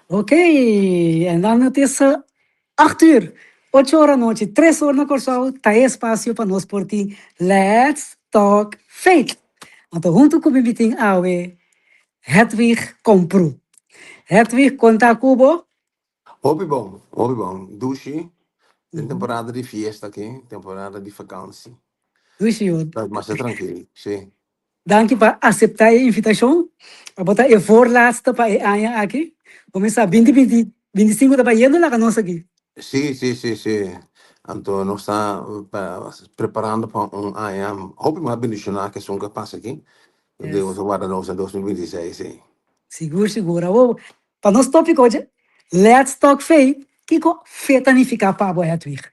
Oké, en dan het is 8 uur, 8 or anochi, 3 or na Kòrsou, ta e espasio pa nos por tin Let's Talk Faith. Anto huntu ku mi tin awe Hedwig Komproe. Hedwig, kon ta ku bo? Hopi bon, hopi bon. Dushi, den temporada di fiesta aki, temporada di vakantie. Dushi, yo. Mas trankil, si. Danki pa aseptá e invitashon. Abo ta e voorlaatste pa e aña aki. Kuminsá 2020, 25 ta bayendo laga nos aki. Si. Anto, nos ta preparando pa un aña hopi mas bendishoná ku esun ku a pasa aki. Dios warda nos den 2026, si. Sigur, sigur. Abo, pa nos tópiko, oye, Let's Talk Faith, kiko fe ta nifiká pa bo, Hedwig?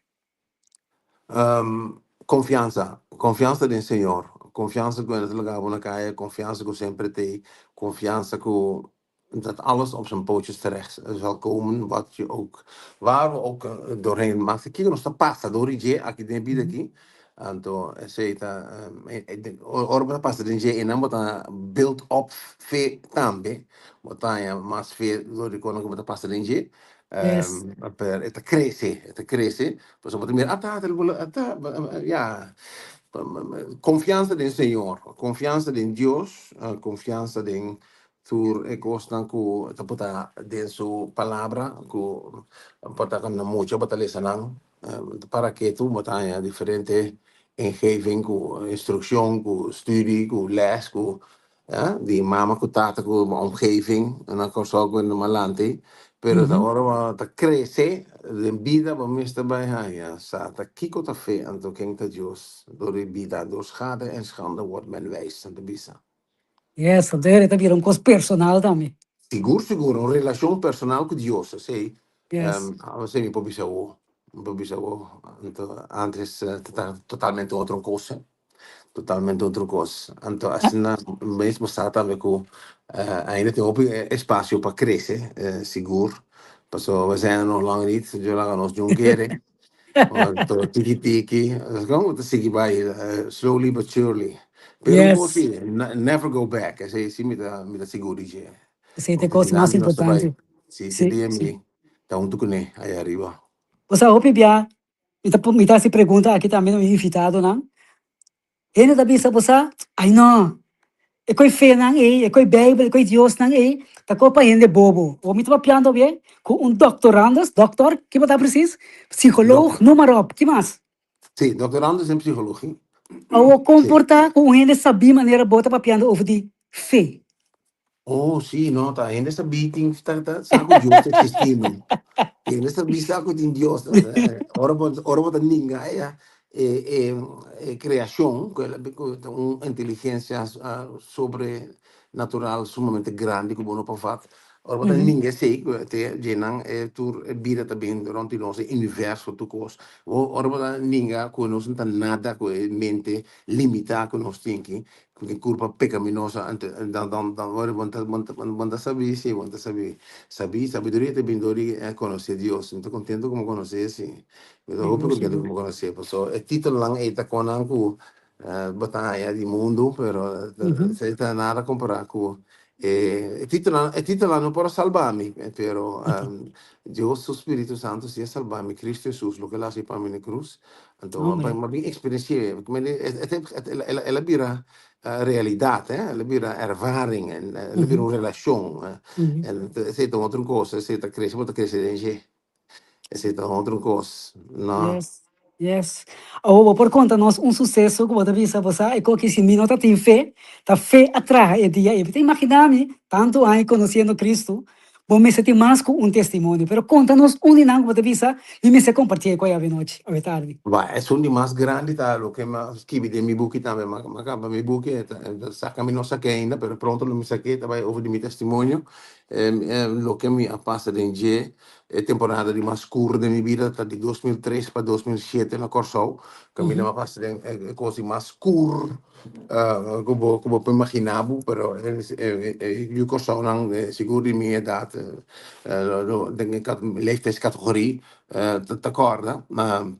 Konfiansa. Konfiansa den Señor. Konfiansa ku E ta laga bo na kaya, konfiansa ku semper t'ei, konfiansa ku dat alles op zijn pootjes terecht zal komen, wat je ook, waar we ook doorheen, maar kiko nos ta pasa dor di dje aki den bida aki, anto esei ta, ora bo ta pasa den dje einan bo ta build up fe tambe, bo ta haña mas fe dor di kono ku bo ta pasa den dje, pero e ta krese, e ta krese, pasobra bo ta mira, ata, ata, ya, konfiansa den Señor, konfiansa den Dios, konfiansa den tur e kosnan ku ta putá den su palabra, ku por ta na mucha bo ta lesa nan, para ketu bo ta haña diferente ingeving ku instrukshon, ku studie, ku les, ku di mama ku tata ku omgeving na Kòrsou ku na Malante, pero ta ora bo ta krese den bida bo mester bai haña sa ta kiko ta fe anto ken ta Dios dor di bida, door schade en schande wordt men wijs, nan ta bisa. Yes, anto ta bira un kos personal tambe. Sigur, sigur, un relashon personal ku Dios, esei, esei mi por bisa bo, mi por bisa bo. Anto antes ta totalmente otro kos, totalmente otro kos. Anto asina mes bo sa tambe ku ainda tin hopi espasio pa krese, sigur, pasobra we zijn er nog lang niet, Dios laga nos djun kere. Anto tiki tiki, kon ta sigui bai, slowly but surely. Pero un kos si, never go back, esei si mi ta sigur di dje. Esei ta e kos mas importante. Si, si dia mi ta huntu kuné aya ariba. Bo sa hopi bia, mi ta hasi pregunta aki tambe na mi invitadonan. Hende ta bisa bo sa, ai no, e koi fenan ei, e koi Bijbel, e koi Diosnan ei, ta kos pa hende bobo. O mi ta papiando bien ku un doctorandus, doktor, ki bo ta precies? Psicoloog, noem maar op, ki mas? Si, doctorandus in psychologie. Awo kon por ta ku un hende sabí manera bo ta papiando over di fe? Oh, si, no, ta hende sabí tin ta sa ku Dios ta eksistí, no. Hende sabí sa ku tin Dios. Ora bo ta ninga e kreashon, ku ta un inteligensia sobrenatural sumamente grandi ku bo no por vat. Ora bo ta ninga esei, ku te djenan e tur e bida ta bin rònt di nos, e universo tur kos. Ora bo ta ninga ku nos no ta nada ku e mente limitá ku nos tin aki, ku tin kurpa pekaminosa, ante dan ora bo ta sabí, si, bo ta sabí. Sabí, sabiduria ta bin dor di konosé Dios. Mi ta kontento ku mi konosé, si. Mi ta hopi kontento ku mi konosé, pasobra e titulonan ei ta konan ku bo ta haña di mundu, pero esei ta nada kompará ku e titulonan no por a salba mi, pero Dios su Spiritu Santu si a salba mi, Cristo Jesus, loke el a hasi pa mi na krus. Anto, m'a bin eksperensi'é, el a bira realidat, el a bira ervaring, el a bira un relashon. Esei ta otro kos, esei ta krese, bo ta krese den dje. Esei ta otro kos, no. Yes. Awo bo por konta nos un suseso ku bo ta bisa bo sa e koki si mi no ta tin fe, ta fe a traha e dia ei. Mi ta imaginá mi tantu aña konosiendo Cristo, bo mester tin mas ku un testimonio. Pero konta nos un di nan ku bo ta bisa mi mester kompartí ku awe nochi, awe tardi. Ba, esun di mas grandi ta loke mi a skibi den mi buki tambe. Mi a kaba mi buki, ta saka mi no sak'é ainda, pero pronto lo mi sak'é, ta bai over di mi testimonio. Loke mi a pasa den dje, e temporada di mas skur den mi bida ta di 2003 pa 2007 na Kòrsou. Kaminda mi a pasa den e kos di mas skur ku bo por imaginá bo, pero e yu Kòrsounan sigur di mi edat, den e leeftijdscategorie ta kòrda.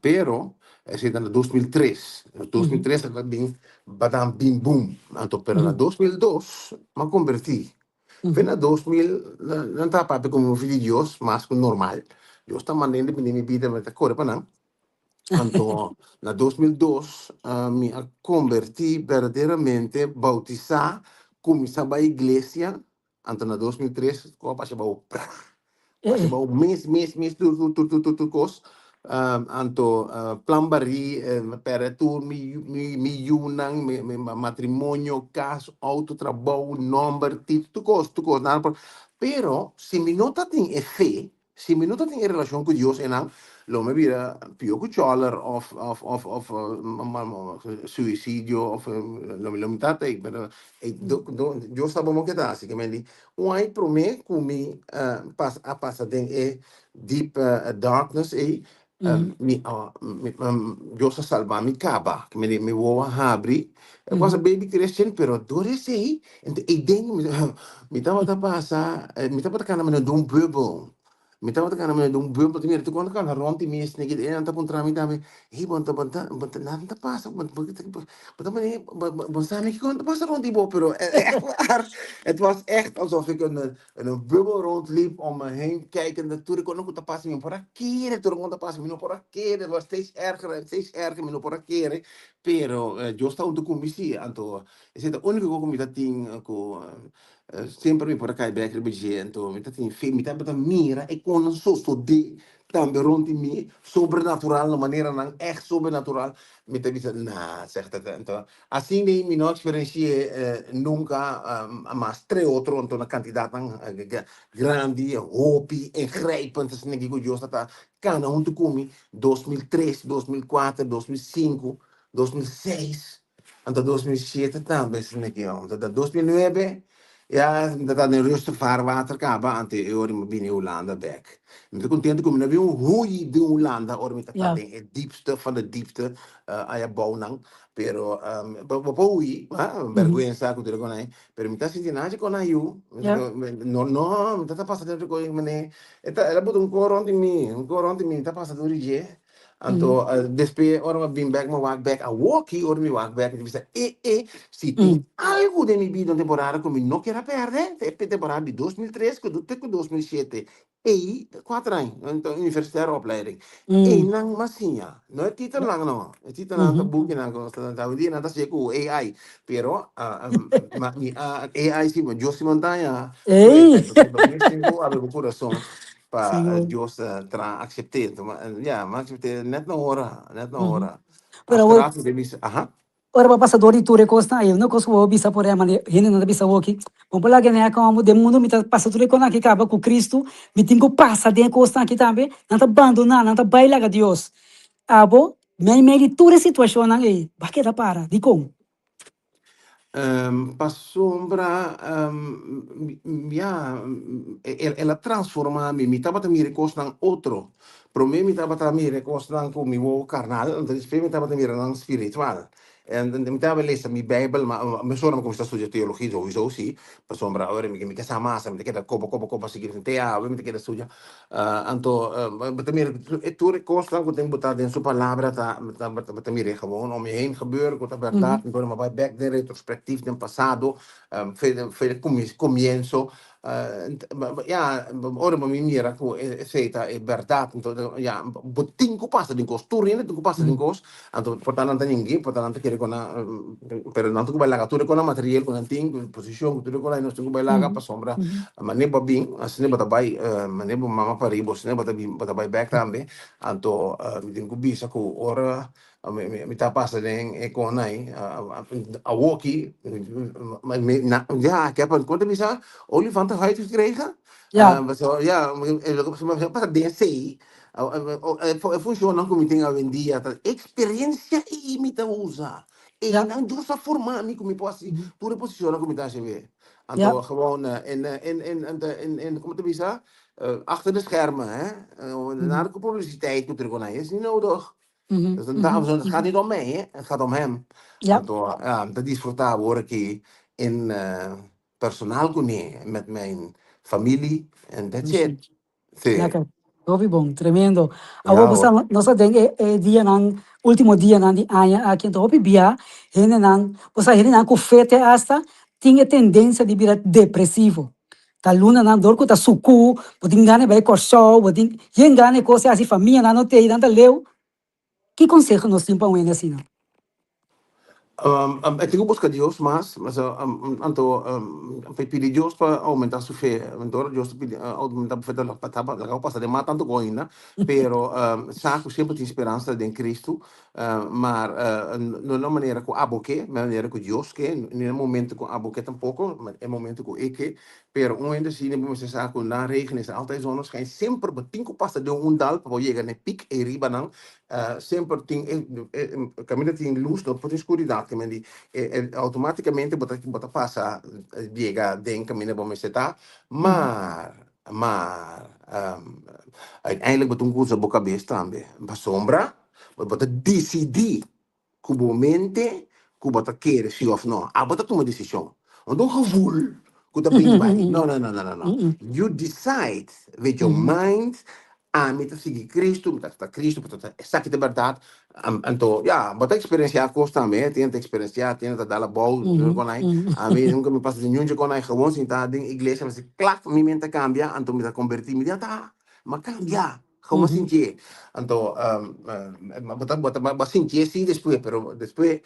Pero esei ta na 2003. 2003 a bin badam bim bum. Anto pero na 2002 mi a kombertí. Fe na 2000, nan ta papia ku mi di Dios mas ku normal. Dios ta mandando bini mi bida, mi ta kore pa nan. Anto, na 2002, mi a konvertí berdaderamente, boutisá, kuminsá bai iglesia. Anto na 2003, ku a pasa bou, pra, pasa bou mes, mes, mes, tur, tur, tur, tur, tur, tur kos. Anto, plan barí, pèrdè tur mi, mi, mi yunan, mi, mi matrimonio, kas, outo, trabou, nòmber, título, tur kos, tur kos. Nada por. Pero, si mi no tatin e fe, si mi no tatin e relashon ku Dios einan, lo mi bira pió ku chòler òf, òf, òf, òf suisidio òf lo mi ta ei. Pero Dios sa bo ke ta hasi. Ke men di, un aña promé ku mi pas, a pasa den e deep darkness ei, mi, mi, Dios a salba mi kaba. Ke men di, mi wowo a habri. Ik was a baby Christian, pero door esei, ento ik denk, mi tabata pasa, mi tabata kana manera den un bubbel. Mi tabata kana manera den un bubbel. Ti mira, tur cuando kana rond di mi, esne ki, nan ta puntra mi tambe, "Hey, bo ta, bo ta, bo ta, nada ta pasa, bo, bo, bo, bo ta manera, bo, bo, bo sa mi kiko ta pasa rond di bo?" Pero echt waar, het was echt alsof ik in een bubbel rondliep om me heen kijkende. Tur kos ku ta pasa, mi no por a kere, tur kos ta pasa, mi no por a kere. Het was steeds erger en steeds erger, mi no por a kere. Pero Dios ta huntu ku mi sí. Anto, esei ta úniko ku mi ta tin ku semper mi por a kai bèk riba dje. Anto, mi ta tin fe, mi tabata mira e kosnan sosodé tambe rond di mi, sobrenatural, na maneranan ègt sobrenatural. Mi ta bisa, "Nah, zegt het." Anto, asina ei mi no a eksperensi'é nunka mas tres otro, anto na kantidatnan grandi, hopi, ingrijpend, asina ku Dios ta kana huntu ku mi, 2003, 2004, 2005, 2006, anto 2007 tambe, asina ki, anto 2009, ya, mi ta den rustig vaarwater kaba, anto e ora mi bini Hulanda bèk. Mi ta kontentu ku mi no bin hui di Hulanda ora mi ta den e diepste van de diepte, aya bounan, pero bo bo por hui, bèrgwensa ku tur e konai, pero mi ta sinti nachi kon a yu. No, no, mi ta ta pasa dentro ku mane, e ta, el a buta un kos rònt di mi, un kos rònt di mi, mi ta pasa tur di dje. Anto, despues ora mi a bin bèk, mi a wak bèk, awoki ora mi wak bèk, mi ta bisa, e, e, si tin algu den mi bida un temporada ku mi no kier a pèrdè, ta e temporada di 2003 ku te ku 2007. Ei, kuater aña, anto universitaire opleiding. Einan m'a siña, no e titelnan no, e titelnan ta bukinan ku nos ta ta awendia nan ta hasié ku AI, pero ma mi a AI si Dios si montaña ku AI, pasobra bo mes tin ku abri bo kurason pa Dios traha aksept'é. Anto ya, m'a aksept'é nèt na ora, nèt na ora. Pero awor Achteraf mi ta bisa, aha. Ora bo pasa dor di tur e kosnan ei, una kos ku bo bisa por ehempel, hendenan ta bisa awoki, Bo por laga nea komo den mundu mi ta pasa tur e kosnan aki kaba ku Kristu, mi tin ku pasa den e kosnan aki tambe, nan ta bandoná, nan ta bai laga Dios. Abo, meimei di tur e situashonnan ei, bo a keda para. Dikon? Pasobra, ya, el a transformá mi. Mi tabata mira e kosnan otro. Promé mi tabata mira e kosnan ku mi wowo karnal, anto despues mi tabata mira nan spiritual. En mi tabata lesa mi Beibel, ma mesora mi kuminsá studia teologia souiso si, pasobra ora mi ke sa mas, mi ta keda koba koba koba sigui te awe mi ta keda studia. Anto bo ta mira tur e kosnan ku tin botá den su palabra ta bo ta mir'é gewoon om je heen gebeuren ku ta bèrdat, anto mi a bai bèk den retrospectief den pasado, for di komienso. Ya, ora bo mi mira ku esei ta e bèrdat, anto ya, bo tin ku pasa den kos, tur hende tin ku pasa den kos, anto por ta nan ta ninguin, por ta nan ta kere ku nan, pero nan tin ku bai laga tur e kosnan material ku nan tin, ku posishon, ku tur e kosnan nos tin ku bai laga pasobra manera bo a bin, asina bo ta bai, manera bo mama pari bo, asina bo ta bin, bo ta bai bèk tambe, anto mi tin ku bisa ku ora Mi ta pasa den e con ahí. Awoki, ja, ik heb een, kon te bisa, olifantenhuid gekregen. So, ja, pasa den zee. E funcionnan ku mi tin awendia ta experiencia ei mi ta usa. Einan Dios a forma mi ku mi por hasi tur e posicionnan ku mi ta hasi awe. Anto gewoon en en en en en como te bisa, achter de schermen, hè. Nada ku publiciteit ku tur e konai, is niet nodig. Dus het gaat niet om mij, hè? Het gaat om hem. Anto, ja, mi ta disfrutá awor aki in personal kuné met mijn familie en that's it. Sí. Lekker. Hopi bon, tremendo. Awor Ja bo hoor. sa, nos ta den e e dianan, ultimo dianan di aña aki, anto hopi bia hendenan, bo sa hendenan ku fe te hasta tin e tendensia di bira depresivo. Ta lunanan dor ku ta suku, bo tin gana di bai Kòrsou, bo tin yen gana di kos hasi, famianan no tei, nan ta leu. Ki konseho nos tin pa un hende asina? E tin ku buska Dios mas, anto pa pidi Dios pa oumentá su fe. Anto ora Dios ta pidi oumentá bo fe ta laga bo pasa den mas tantu ku ainda, pero sa ku semper tin speransa den Kristu, maar no na manera ku abo ke, na manera ku Dios ke, ni na momento ku abo ke tampoko, ma e momento ku E ke. Pero un hende asina bo mester sa ku na regen is altijd zonneschijn, semper bo tin ku pasa den un dal pa bo yega na e pik ei riba nan, semper tin e kaminda tin lus no por tin skuridat ke men di outomatikamente bo ta bo ta pasa yega den kaminda bo mester ta, maar maar uiteindelijk bo tin ku usa bo kabes tambe pasobra bo ta disidí ku bo mente ku bo ta kere si òf no. Abo ta tuma desishon. No ta un gevoel ku ta bin bai. No, no, no, no, no, no. You decide with your mind, ami ta sigui Cristo, mi ta acepta Cristo, pasobra ta esaki ta bèrdat. Anto, ya, bo ta eksperensiá kos tambe, tin ta eksperensiá, tin ta dal abou, kon ai. Ami nunka mi pasa den ñuncha kon ai, gewoon sinta den iglesia, mi si klak, mi mente a kambia, anto mi ta kombertí, mi di, ata, mi a kambia. Como sintié? Anto, bo ta, bo ta, bo a sintié sí despues, pero despues,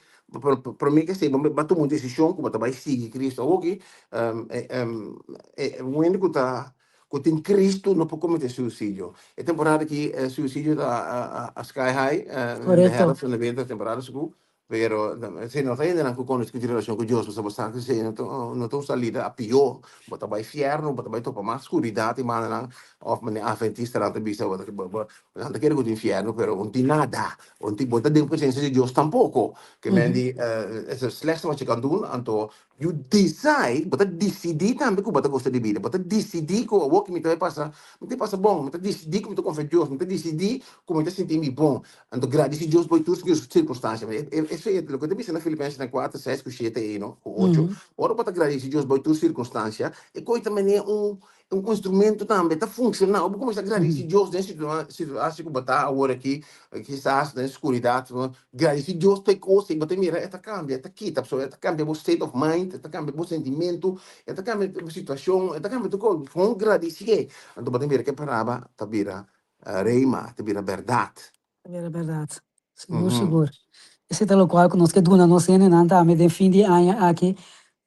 promé ke esei, bo a tuma un desishon ku bo ta bai sigui Cristo. Awoki, un hende ku ta, ku tin Cristo no por kometé suisidio. E temporada aki suisidio ta a sky high, den de herfst en de winter, temporada sigur, Pero si no ta hendenan ku konos ku tin relashon ku Dios, pasobra bo sa ku esei no ta no ta un salida a pió. Bo ta bai fièrnu, bo ta bai topa mas skuridat i mandanan òf manera atventistanan ta bisa bo bo bo nan ta kere ku tin fièrnu pero no tin nada, bo no tin bo no ta den presensia di Dios tampoko. Ke men di es het slechtste wat je kan doen, anto you decide, bo ta disidí tambe ku bo ta gosta di bida, bo ta disidí ku awor ku mi ta bai pasa, mi ta pasa bon, mi ta disidí ku mi ta konfia Dios, mi ta disidí ku mi ta sinti mi bon. Anto gradisi Dios bo tur sirkunstansia. Esei e loke ta bisa na Filipensenan 4, 6 ku 7 ei no, ku 8. Ora bo ta gradisi Dios bo tur sirkunstansia, e koi ta manera un un instrumento tambe, ta funshoná. Ora bo kuminsá gradisi Dios den situasi ku bo ta awor aki, kisas den skuridat, gradisi Dios pa e kos ei, bo ta mira e ta kambia, e ta kita, pasobra e ta kambia bo state of mind, e ta kambia bo sentimentu, e ta kambia bo situashon, e ta kambia tur kos. Gewoon gradisié. Anto bo ta mira ke palabra ta bira Rema, ta bira bèrdat. Ta bira bèrdat. Sigur, sigur. Esei ta lokual ku nos ke duna nos hendenan tambe den fin di aña aki.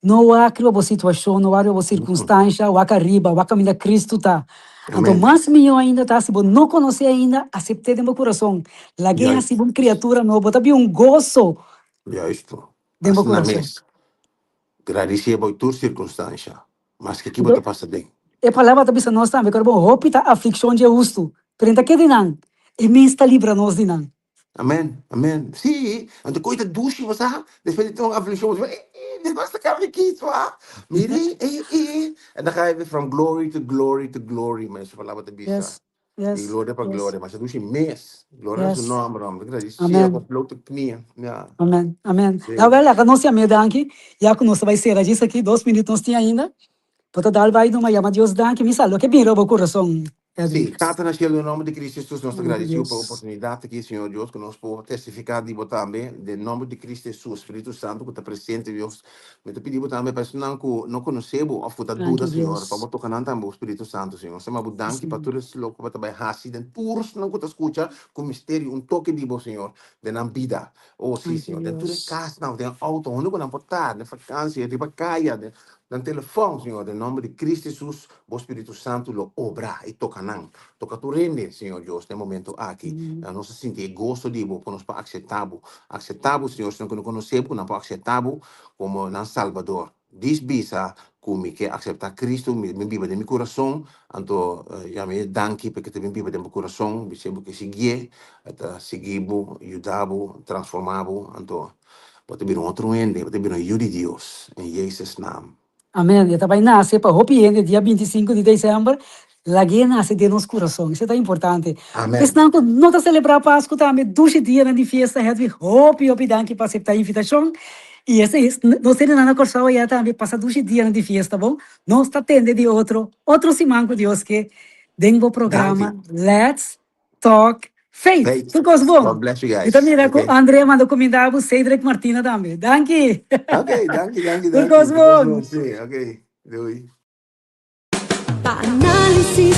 No wak riba bo situashon, no wak riba bo sirkunstansha, wak ariba, wak kaminda Kristu ta. Anto mas mihó ainda ta si bo no konosé ainda, asept'é den bo kurason. Lag'é hasi bo un kriatura nobo. Bo ta bin un goso den bo Asina kurason. mes. Gradisié bo tur sirkunstansha. Maske ki bo ta pasa den. E palabra ta bisa nos tambe ku ora bo hopi ta aflikshon dje hustu, pero e ta ke di nan, e mes ta libra nos di nan. Amen, amen. Sí, anto koe ta dushi bo sa, despues di tur aflikshon bo ta bisa, eh, eh, basta kaba di kies wa. Miri, eh, eh. En dan ga je weer from glory to glory to glory, manera su palabra ta bisa. Yes, Di yes, gloria pa yes. gloria. Masha dushi mes. Gloria na su Yes. nomber, hombre. Gradisié Amen. pa blote knie. Ja. Amen, amen. Sí. Ya wel, laga nos yam'é danki, ya ku nos ta bai sera djis aki, dos minuut nos tin ainda. Bo ta dal bai numa yama Dios danki, mi sa loke bin riba bo kurason, Edwin. Sí, Tata na Cielo, den nomber di Cristo Jesus, nos ta Danki gradisiu pa Dios. oportunidad aki, Señor Dios, ku nos por testifiká di Bo tambe, den nomber di Cristo Jesus, Spiritu Santo ku ta presente, Dios, Mi ta pidi bo tambe pa esnan ku no konosé bo òf ku ta Danki duda, Señor, pa Dios. bo toka nan tambe bo Spiritu Santu, Señor. Sema bo danki pa Señor. tur es loke bo ta bai hasi den tur esnan ku ta skucha ku misterio, un toke di bo, Señor, den nan bida. O si, Danki Señor, den tur e Dios. kasnan, den outo, hunda ku nan por ta, den fakansia, riba kaya, den nan telefòn, Señor, den nòmber di Cristo Hesus, bo Spiritu Santu lo obra i toka nan. Toka tur hende, Señor Dios, den momento aki. Amen. Nos ta sinti e goso di bo ku nos por akseptá bo. Akseptá bo, Señor, esnan ku no konosé bo, ku nan por akseptá bo komo nan Salbador. Dis bisa ku mi ke akseptá Kristu, mi bin biba den mi kurason, anto yam'é danki pa ke ta bin biba den bo kurason, bis'é bo ke siguié, e ta sigui bo, yuda bo, transformá bo, anto bo ta bira un otro hende, bo ta bira un yu di Dios, in Jezus naam. Amen. E ta bai nase pa hopi hende dia 25 di december. Lag'é nase den nos kurason. Esei ta importante. Amen. Esnan ku no ta selebrá Pasku tambe, dushi dianan di fiesta. Hedwig, hopi, hopi danki pa aseptá e invitashon. I esei, nos hendenan na Kòrsou ayá tambe pasa dushi dianan di fiesta, bon? Nos ta tende di otro, otro siman ku Dios ke den bo programa Danki. Let's Talk Faith. Faith. Tur kos bon. God bless you Mi ta guys. mira ku Okay. André manda kuminda bo, Cedric Martina tambe. Danki. Okay, danki, danki, Tur danki. kos Tur kos bon. bon, sí. Okay. Doei. Pa análisis.